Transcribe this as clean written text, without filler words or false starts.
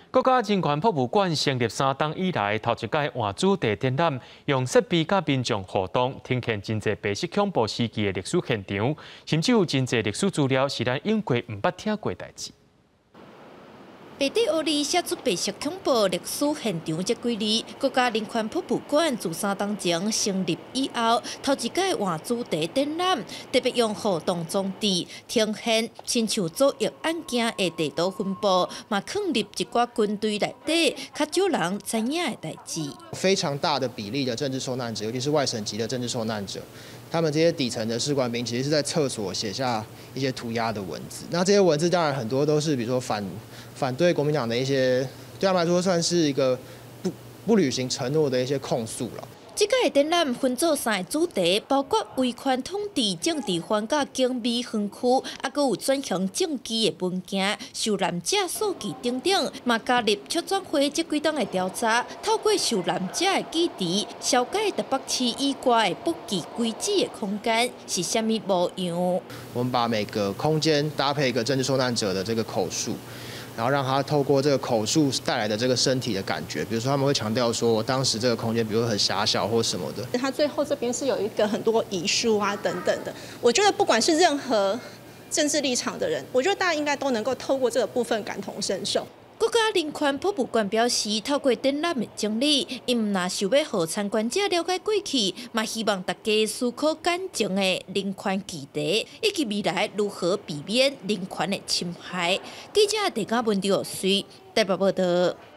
國家人權博物館成立3冬以來，頭一擺換主題展覽，用設備佮民眾互動，呈現真濟白色恐怖時期的歷史現場，甚至有真濟歷史資料是咱用過毋捌聽過代誌。白底烏字寫出白色恐怖歷史現場這幾字，國家人權博物館自3冬前成立以後，頭一擺換主題展覽，特別用互動裝置呈現，親像左翼眼鏡的地圖分布，嘛囥入一寡軍隊內底較少人知影的代誌。非常大的比例的政治受難者，尤其是外省籍的政治受難者，他們這些底層的士官兵，其實是在廁所寫下一些塗鴉的文字。那這些文字當然很多都是，比如說反對國民黨的一些，對他們來說算是一個不履行承諾的一些控訴了。這屆展覽分做三个主題，包括威權統治、政治犯佮警美園區，猶閣有轉型正義的文件、受難者數據等等，嘛加入促轉會這幾冬的調查，透過受難者的記憶，消解台北市以外的不記規矩的空間是啥物模樣。我們把每個空間搭配一個政治受難者的這個口述。然後讓他透過這個口述帶來的這個身體的感覺，比如說他們會強調說，當時這個空間，比如說很狹小或什麼的。他最後這邊是有一個很多遺書啊等等的，我覺得不管是任何政治立場的人，我覺得大家應該都能夠透過這個部分感同身受。國家人權博物館表示，透過展覽的整理，𪜶毋但想欲予參觀者了解過去，嘛希望大家思考感情的人權議題，以及未來如何避免人權的侵害。記者鄭嘉文、劉水台北報道。